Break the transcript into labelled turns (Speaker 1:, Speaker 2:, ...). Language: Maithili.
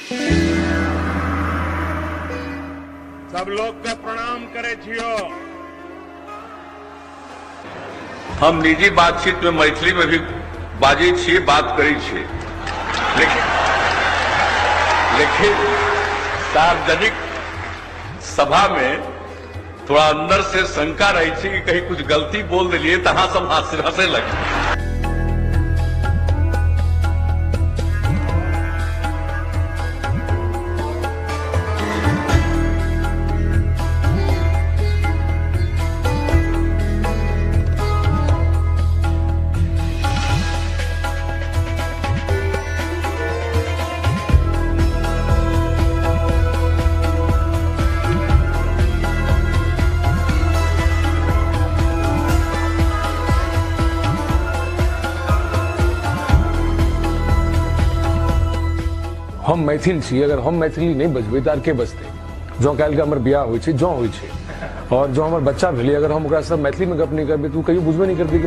Speaker 1: सब लोग के प्रणाम करे छियो।
Speaker 2: हम निजी बातचीत में मैथिली में भी बाजै छियै, बात करै छियै, लेकिन सार्वजनिक सभा में थोड़ा अंदर से शंका रही थी कि कहीं कुछ गलती बोल दिलिए तो अहाँ सब हंसे लगे।
Speaker 3: हम मैथिल छी, अगर हम मैथिली नहीं बजबै तऽ आर के बजतै? जँ काल्हिके हमर बियाह होइ छै, जँ होइ छै, और जँ हमर बच्चा भेलै, अगर हम ओकरासँ मैथिलीमे गप नहि करबै तऽ ओ कहियो बुझबे नहि करतै कि